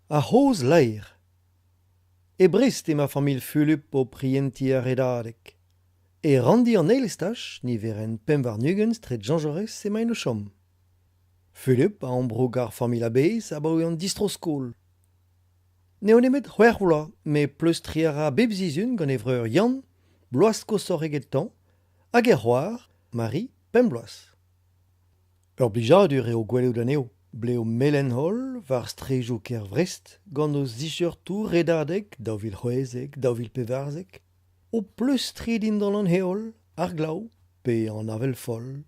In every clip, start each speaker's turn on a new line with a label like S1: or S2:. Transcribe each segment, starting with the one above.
S1: Ar c'hozh laer. E Brest emañ familh Fulup o prientiñ ar Redadeg. E ranndi an eil estaj, niverenn 25 straed Jean Jaurès emaint o chom. Fulup a ambroug ar familh a-bezh abaoe an distro-skol. N'eo nemet c'hwec'h vloaz met pleustriñ a ra bep sizhun gant e vreur Yann, bloaz koshoc'h egetañ, hag e c'hoar, Marie, pemp bloaz. Ur blijadur eo gwelout anezho, blev melen-holl war straedoù kêr Vrest gant o zicheurtoù Redadeg 2016, 2014, o pleustriñ dindan an heol, ar glav pe an avel foll.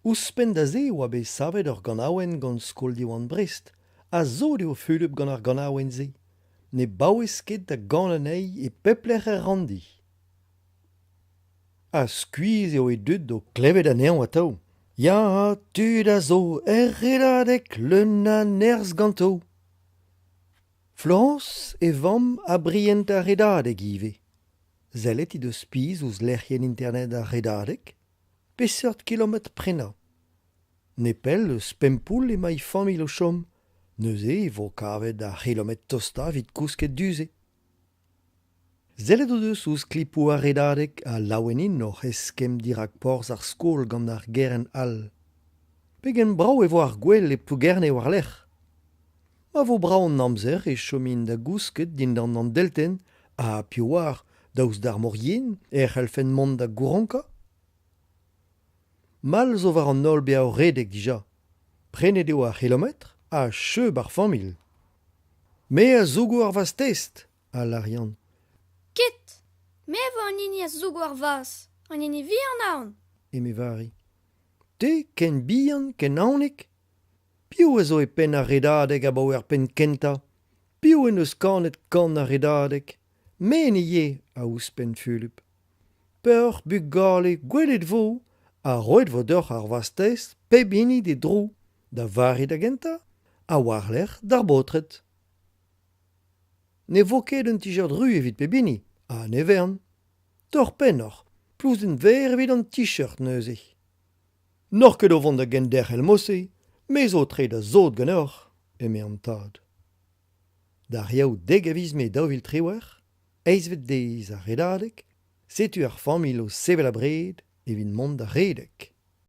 S1: Ouzhpenn da se e oa bet savet ur ganaouenn gant Skol Diwan Brest ha sot eo Fulup gant ar ganaouenn-se. Ne baouez ket da ganañ anezhi e pep lec'h er ranndi. Ha skuizh eo e dud o klevet anezhañ atav. Ya, tud a zo er redadeg leun a nerzh ganto. Florence, e vamm, a brient ar redadeg ivez. Sellet he deus pizh ouzh lec'hienn internet ar redadeg. Peseurt kilometr prenañ ? Nepell eus Pempoull emañ he familh o chom. Neuze e vo kavet ar c'hilometr tostañ evit kousket du-se. Sellet o deus ouzh klipoù ar Redadeg ha laouen int oc'h eskemm dirak porzh ar skol gant ar gerent all. Pegen brav e vo ar gwel e Plougerne war-lerc'h ! Ma vo brav an amzer e chomint da gousket dindan an deltenn ha piv 'oar, daoust d'ar mor yen e c'hellfent mont da gouronkañ ? Mall zo war an holl bezañ o redek dija. Prenet eo ar c'hilometr ha cheu ar familh. Me a zougo ar vazh-test ! a lâr Yann.
S2: Ket ! Me a vo an hini a zougo ar vazh, an hini vihanañ on.
S1: Eme Vari. Te, ken bihan, ken aonik ? Piv a zo e penn ar Redadeg abaoe ar penn kentañ ? Piv en deus kanet kan ar Redadeg ? Me en ivez, a ouzhpenn Fulup. Peoc'h, bugale, gwelet 'vo ha roet 'vo deoc'h ar vazh-test pep hini d'e dro, da Vari da gentañ ha war-lerc'h d'ar baotred. Ne vo ket un t-shirt ruz evit pep hini, ha ne vern. Torr-pennoc'h, plouzenn verr evit an t-shirt neuze. N'oc'h ket o vont da genderc'hel mod-se, me zo o treiñ da sot ganeoc'h, eme an tad. D'ar Yaou dek a viz Mae 2018, eizhvet deiz ar Redadeg, setu ar familh o sevel abred evit mont da redek.